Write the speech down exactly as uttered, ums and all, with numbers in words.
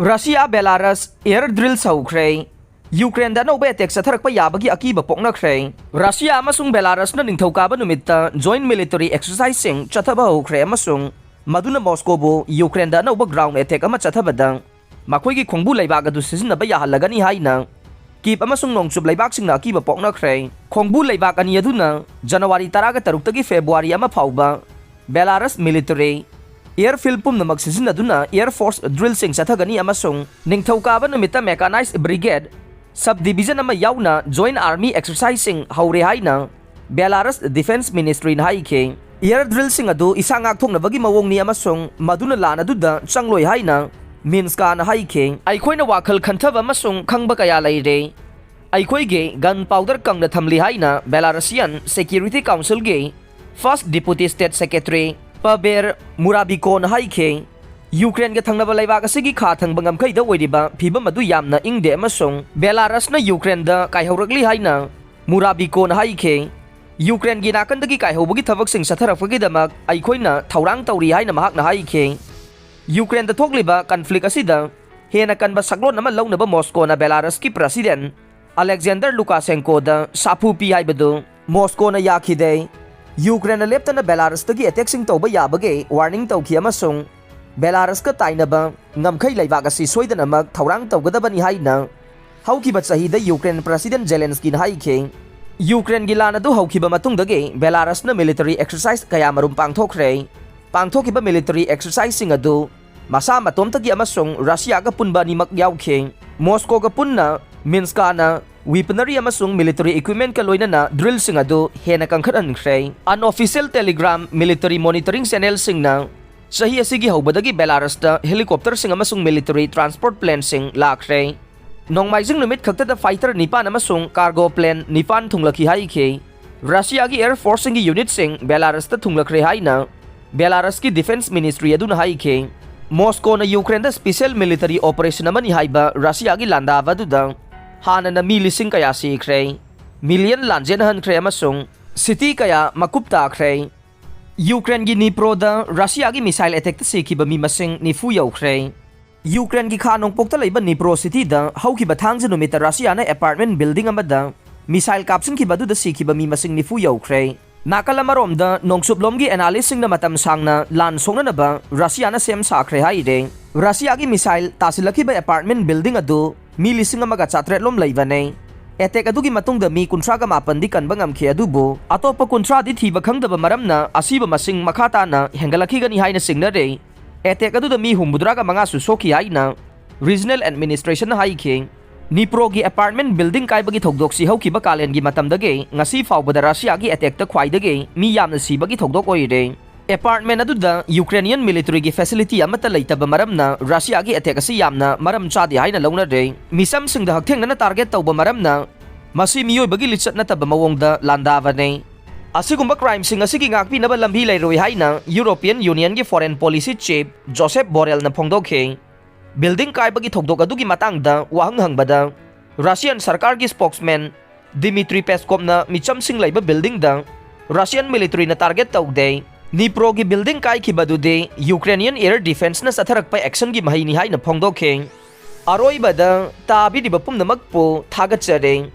Russia Belarus air drills ꯍꯧꯈ꯭ꯔꯦ꯫ Ukraine-ꯗ ꯑꯅꯧꯕ attack ꯆꯠꯊꯔꯛꯄ ꯌꯥꯕꯒꯤ ꯑꯀꯤꯕ ꯄꯣꯛꯅꯈ꯭ꯔꯦ꯫ Russia ꯑꯃꯁꯨꯡ Belarus-ꯅ ꯅꯤꯡꯊꯧꯀꯥꯕ ꯅꯨꯃꯤꯠꯇ joint military exercise-ꯁꯤꯡ ꯆꯠꯊꯕ ꯍꯧꯈ꯭ꯔꯦ ꯑꯃꯁꯨꯡ ꯃꯗꯨꯅ Moscow-ꯕꯨ Ukraine-ꯗ ꯑꯅꯧꯕ ground attack ꯑꯃ ꯆꯠꯊꯕꯗ ꯃꯈꯣꯏꯒꯤ ꯈꯣꯡꯕꯨ ꯂꯩꯕꯥꯛ ꯑꯗꯨ ꯁꯤꯖꯤꯟꯅꯕ ꯌꯥꯍꯜꯂꯒꯅꯤ ꯍꯥꯏꯅ Kyiv ꯑꯃꯁꯨꯡ ꯅꯣꯡꯆꯨꯞ ꯂꯩꯕꯥꯛꯁꯤꯡꯅ ꯑꯀꯤꯕ ꯄꯣꯛꯅꯈ꯭ꯔꯦ꯫ ꯈꯣꯡꯕꯨ ꯂꯩꯕꯥꯛ ꯑꯅꯤ ꯑꯗꯨꯅ January ꯇꯔꯥꯒ ꯇꯔꯨꯛꯇꯒꯤ February ꯑꯃ ꯐꯥꯎꯕ Belarus military airfield ꯄꯨꯝꯅꯃꯛ ꯁꯤꯖꯤꯟꯅꯗꯨꯅ air force drill-ꯁꯤꯡ ꯆꯠꯊꯒꯅꯤ ꯑꯃꯁꯨꯡ ꯅꯤꯡꯊꯧꯀꯥꯕ ꯅꯨꯃꯤꯠꯇ mechanized brigade subdivision ꯑꯃ ꯌꯥꯎꯅ joint army exercise-ꯁꯤꯡ ꯍꯧꯔꯦ ꯍꯥꯏꯅ Belarus Defense Ministry-ꯅ ꯍꯥꯏꯈꯤ꯫ Air drill-ꯁꯤꯡ ꯑꯗꯨ ꯏꯁꯥ ꯉꯥꯛꯊꯣꯛꯅꯕꯒꯤ ꯃꯑꯣꯡꯅꯤ ꯑꯃꯁꯨꯡ ꯃꯗꯨꯅ ꯂꯥꯟ ꯑꯗꯨꯗ ꯆꯪꯂꯣꯏ ꯍꯥꯏꯅ Minsk-ꯅ ꯍꯥꯏꯈꯤ꯫ ꯑꯩꯈꯣꯏꯅ ꯋꯥꯈꯜ ꯈꯟꯊꯕ ꯑꯃꯁꯨꯡ ꯈꯪꯕ ꯀꯌꯥ ꯂꯩꯔꯦ꯫ ꯑꯩꯈꯣꯏꯒꯤ gun powder ꯀꯪꯅ ꯊꯝꯂꯤ ꯍꯥꯏꯅ Belarusian Security Council-ꯒꯤ First Deputy State Secretary Pavel Murabiko-ꯅ ꯍꯥꯏꯈꯤ꯫ Ukraine-ꯒ ꯊꯪꯅꯕ ꯂꯩꯕꯥꯛ ꯑꯁꯤꯒꯤ ꯈꯥ ꯊꯪꯕ ꯉꯝꯈꯩꯗ ꯑꯣꯏꯔꯤꯕ ꯐꯤꯚꯝ ꯑꯗꯨ ꯌꯥꯝꯅ ꯏꯪꯗꯦ ꯑꯃꯁꯨꯡ Belarus-ꯅ Ukraine-ꯗ ꯀꯥꯏꯍꯧꯔꯛꯂꯤ ꯍꯥꯏꯅ Murabiko-ꯅ ꯍꯥꯏꯈꯤ꯫ Ukraine-ꯒꯤ ꯅꯥꯀꯟꯗꯒꯤ ꯀꯥꯏꯍꯧꯕꯒꯤ ꯊꯕꯛꯁꯤꯡ ꯆꯠꯊꯔꯛꯄꯒꯤꯗꯃꯛ ꯑꯩꯈꯣꯏꯅ ꯊꯧꯔꯥꯡ ꯇꯧꯔꯤ ꯍꯥꯏꯅ ꯃꯍꯥꯛꯅ ꯍꯥꯏꯈꯤ꯫ Ukraine-ꯗ ꯊꯣꯛꯂꯤꯕ conflict ꯑꯁꯤꯗ ꯍꯦꯟꯅ ꯀꯟꯕ ꯁꯛꯂꯣꯟ ꯑꯃ ꯂꯧꯅꯕ Moscow-ꯅ Belarus-ꯀꯤ President Alexander Lukashenko-ꯗ ꯁꯥꯐꯨ ꯄꯤ ꯍꯥꯏꯕꯗꯨ Moscow-ꯅ ꯌꯥꯈꯤꯗꯦ꯫ Ukraine-ꯅ ꯂꯦꯞꯇꯅ Belarus-ꯇꯒꯤ attack-ꯁꯤꯡ ꯇꯧꯕ ꯌꯥꯕꯒꯤ warning ꯇꯧꯈꯤ ꯑꯃꯁꯨꯡ Belarus-ꯀ ꯇꯥꯏꯅꯕ ꯉꯝꯈꯩ ꯂꯩꯕꯥꯛ ꯑꯁꯤ ꯁꯣꯏꯗꯅꯃꯛ ꯊꯧꯔꯥꯡ ꯇꯧꯒꯗꯕꯅꯤ ꯍꯥꯏꯅ ꯍꯧꯈꯤꯕ ꯆꯍꯤꯗ Ukraine President Zelensky-ꯅ ꯍꯥꯏꯈꯤ꯫ Ukraine-ꯒꯤ ꯂꯥꯟ ꯑꯗꯨ ꯍꯧꯈꯤꯕ ꯃꯇꯨꯡꯗꯒꯤ Belarus-ꯅ military exercise ꯀꯌꯥꯃꯔꯨꯝ ꯄꯥꯡꯊꯣꯛꯈ꯭ꯔꯦ꯫ ꯄꯥꯡꯊꯣꯛꯈꯤꯕ military exercise-ꯁꯤꯡ ꯑꯗꯨ ꯃꯁꯥ ꯃꯇꯣꯝꯇꯒꯤ ꯑꯃꯁꯨꯡ Russia-ꯒ ꯄꯨꯟꯕ ꯑꯅꯤꯃꯛ ꯌꯥꯎꯈꯤ꯫ Moscow-ꯒ ꯄꯨꯟꯅ Minsk-ꯅ weaponry ꯑꯃꯁꯨꯡ military equipment-ꯀ ꯂꯣꯏꯅꯅ drill-ꯁꯤꯡ ꯑꯗꯨ ꯍꯦꯟꯅ ꯀꯟꯈꯠꯍꯟꯈ꯭ꯔꯦ꯫ Unofficial Telegram military monitoring channel-ꯁꯤꯡꯅ ꯆꯍꯤ ꯑꯁꯤꯒꯤ ꯍꯧꯕꯗꯒꯤ Belarus-ꯇ helicopter-ꯁꯤꯡ ꯑꯃꯁꯨꯡ military transport plane-ꯁꯤꯡ ꯂꯥꯛꯈ꯭ꯔꯦ꯫ ꯅꯣꯡꯃꯥꯏꯖꯤꯡ ꯅꯨꯃꯤꯠ ꯈꯛꯇꯗ fighter ꯅꯤꯄꯥꯟ ꯑꯃꯁꯨꯡ cargo plane ꯅꯤꯄꯥꯟ ꯊꯨꯡꯂꯛꯈꯤ ꯍꯥꯏꯈꯤ꯫ Russia-ꯒꯤ air force-ꯁꯤꯡꯒꯤ unit-ꯁꯤꯡ Belarus-ꯇ ꯊꯨꯡꯂꯛꯈ꯭ꯔꯦ ꯍꯥꯏꯅ Belarus-ꯀꯤ Defense Ministry ꯑꯗꯨꯅ ꯍꯥꯏꯈꯤ꯫ Moscow-ꯅ Ukraine-ꯗ special military operation ꯑꯃꯅꯤ ꯍꯥꯏꯕ Russia-ꯒꯤ ꯂꯥꯟꯗꯥꯕ ꯑꯗꯨꯗ ꯍꯥꯟꯅꯅ ꯃꯤ ꯂꯤꯁꯤꯡ ꯀꯌꯥ ꯁꯤꯈ꯭ꯔꯦ, million ꯂꯥꯟꯖꯦꯟꯅꯍꯟꯈ꯭ꯔꯦ ꯑꯃꯁꯨꯡ city ꯀꯌꯥ ꯃꯀꯨꯞ ꯇꯥꯈ꯭ꯔꯦ꯫ Ukraine-ꯒꯤ Dnipro-ꯗ Russia-ꯒꯤ missile attack-ꯇ ꯁꯤꯈꯤꯕ ꯃꯤ ꯃꯁꯤꯡ ꯅꯤꯐꯨ ꯌꯧꯈ꯭ꯔꯦ꯫ ꯌꯨꯀ꯭ꯔꯦꯟꯒꯤ ꯈꯥ ꯅꯣꯡꯄꯣꯛꯇ ꯂꯩꯕ ꯅꯤꯄ꯭ꯔꯣ ꯁꯤꯇꯤꯗ ꯍꯧꯈꯤꯕ ꯊꯥꯡꯖ ꯅꯨꯃꯤꯠꯇ ꯔꯁꯤꯌꯥꯅ ꯑꯦꯄꯥꯔꯠꯃꯦꯟ ꯕꯤꯜꯗꯤꯡ ꯑꯃꯗ ꯃꯤꯁꯥꯏꯜ ꯀꯥꯞꯁꯤꯟꯈꯤꯕ ꯑꯗꯨꯗ ꯁꯤꯈꯤꯕ ꯃꯤ ꯃꯁꯤꯡ ꯅꯤꯐꯨ ꯌꯧꯈ꯭ꯔꯦ꯫ ꯅꯥꯀꯜ ꯑꯃꯔꯣꯝꯗ, ꯅꯣꯡꯆꯨꯞꯂꯣꯝꯒꯤ ꯑꯦꯅꯥꯂꯤꯁꯁꯤꯡꯅ ꯃꯇꯝ ꯁꯥꯡꯅ ꯂꯥꯟ ꯁꯣꯛꯅꯅꯕ ꯔꯁꯤꯌꯥꯅ ꯁꯦꯝ ꯁꯥꯈ꯭ꯔꯦ ꯍꯥꯏꯔꯦ꯫ ꯔꯁꯤꯌꯥꯒꯤ ꯃꯤꯁꯥꯏꯜ ꯇꯥꯁꯤꯜꯂꯛꯈꯤꯕ ꯑꯦꯄꯥꯔꯠꯃꯦꯟ ꯕꯤꯜꯗꯤꯡ ꯑꯗꯨ ꯃꯤ ꯂꯤꯁꯤꯡ ꯑꯃꯒ ꯆꯥꯇ꯭ꯔꯦꯠ ꯂꯣꯝ ꯂꯩꯕꯅꯦ꯫ ꯑꯦꯇꯦꯛ ꯑꯗꯨꯒꯤ ꯃꯇꯨꯡꯗ ꯃꯤ ꯀꯨꯟꯊ꯭ꯔꯥꯒ ꯃꯥꯄꯟꯗꯤ ꯀꯟꯕ ꯉꯝꯈꯤ, ꯑꯗꯨꯕꯨ ꯑꯇꯣꯞꯄ ꯀꯨꯟꯊ꯭ꯔꯥꯗꯤ ꯊꯤꯕ ꯈꯪꯗꯕ ꯃꯔꯝꯅ ꯑꯁꯤꯕ ꯃꯁꯤꯡ ꯃꯈꯥ ꯇꯥꯅ ꯍꯦꯟꯒꯠꯂꯛꯈꯤꯒꯅꯤ ꯍꯥꯏꯅ ꯆꯤꯡꯅꯔꯦ꯫ ꯑꯦꯇꯦꯛ ꯑꯗꯨꯗ ꯃꯤ ꯍꯨꯝꯐꯨꯇꯔꯥꯒ ꯃꯉꯥꯁꯨ ꯁꯣꯛꯈꯤ ꯍꯥꯏꯅ ꯔꯤꯖꯅꯦꯜ ꯑꯦꯗꯃꯤꯅꯤꯁꯇ꯭ꯔꯦꯁꯟꯅ ꯍꯥꯏꯈꯤ꯫ ꯅꯤꯄ꯭ꯔꯣꯒꯤ ꯑꯦꯄꯥꯔꯠꯃꯦꯟ ꯕꯤꯜꯗꯤꯡ ꯀꯥꯏꯕꯒꯤ ꯊꯧꯗꯣꯛꯁꯤ ꯍꯧꯈꯤꯕ ꯀꯥꯂꯦꯟꯒꯤ ꯃꯇꯝꯗꯒꯤ ꯉꯁꯤ ꯐꯥꯎꯕꯗ ꯔꯁꯤꯌꯥꯒꯤ ꯑꯦꯇꯦꯛꯇ ꯈ꯭ꯋꯥꯏꯗꯒꯤ ꯃꯤ ꯌꯥꯝꯅ ꯁꯤꯕꯒꯤ ꯊꯧꯗꯣꯛ ꯑꯣꯏꯔꯦ꯫ ꯑꯦꯄꯥꯔꯠꯃꯦꯟ ꯑꯗꯨꯗ ꯌꯨꯀ꯭ꯔꯦꯅꯤꯌꯟ ꯃꯤꯂꯤꯇꯔꯤꯒꯤ ꯐꯦꯁꯤꯂꯤꯇꯤ ꯑꯃꯠꯇ ꯂꯩꯇꯕ ꯃꯔꯝꯅ ꯔꯁꯤꯌꯥꯒꯤ ꯑꯦꯇꯦꯛ ꯑꯁꯤ ꯌꯥꯝꯅ ꯃꯔꯝ ꯆꯥꯗꯦ ꯍꯥꯏꯅ ꯂꯧꯅꯔꯦ꯫ ꯃꯤꯆꯝꯁꯤꯡꯗ ꯍꯛꯊꯦꯡꯅꯅ ꯇꯥꯔꯒꯦꯠ ꯇꯧꯕ ꯃꯔꯝꯅ ꯃꯁꯤ ꯃꯤꯑꯣꯏꯕꯒꯤ ꯂꯤꯆꯠ ꯅꯠꯇꯕ ꯃꯑꯣꯡꯗ ꯂꯥꯟꯗꯥꯕꯅꯦ꯫ ꯑꯁꯤꯒꯨꯝꯕ ꯀ꯭ꯔꯥꯏꯝꯁꯤꯡ ꯑꯁꯤꯒꯤ ꯉꯥꯛꯄꯤꯅꯕ ꯂꯝꯕꯤ ꯂꯩꯔꯣꯏ ꯍꯥꯏꯅ ꯌꯨꯔꯣꯄꯤꯌꯟ ꯌꯨꯅꯤꯌꯟꯒꯤ ꯐꯣꯔꯦꯟ ꯄꯣꯂꯤꯁꯤ ꯆꯤꯐ ꯖꯣꯁꯦꯞ ꯕꯣꯔꯦꯜꯅ ꯐꯣꯡꯗꯣꯛꯈꯤ꯫ ꯕꯤꯜꯗꯤꯡ ꯀꯥꯏꯕꯒꯤ ꯊꯧꯗꯣꯛ ꯑꯗꯨꯒꯤ ꯃꯇꯥꯡꯗ ꯋꯥꯍꯪ ꯍꯪꯕꯗ, ꯔꯁꯤꯌꯟ ꯁꯔꯀꯥꯔꯒꯤ ꯁ꯭ꯄꯣꯛꯁꯃꯦꯟ ꯗꯤꯃꯤꯇ꯭ꯔꯤ ꯄꯦꯁꯀꯣꯞꯅ ꯃꯤꯆꯝꯁꯤꯡ ꯂꯩꯕ ꯕꯤꯜꯗꯤꯡꯗ ꯔꯁꯤꯌꯟ ꯃꯤꯂꯤꯇꯔꯤꯅ ꯇꯥꯔꯒꯦꯠ ꯇꯧꯗꯦ꯫ ꯅꯤꯄ꯭ꯔꯣꯒꯤ ꯕꯤꯜꯗꯤꯡ ꯀꯥꯏꯈꯤꯕꯗꯨꯗꯤ ꯌꯨꯀ꯭ꯔꯦꯅꯤꯌꯟ ꯑꯦꯌꯔ ꯗꯤꯐꯦꯟꯁꯅ ꯆꯠꯊꯔꯛꯄ ꯑꯦꯛꯁꯟꯒꯤ ꯃꯍꯩꯅꯤ ꯍꯥꯏꯅ ꯐꯣꯡꯗꯣꯛꯈꯤ꯫ ꯑꯔꯣꯏꯕꯗ, ꯇꯥꯕꯤꯔꯤꯕ ꯄꯨꯝꯅꯃꯛꯄꯨ ꯊꯥꯒꯠꯆꯔꯤ꯫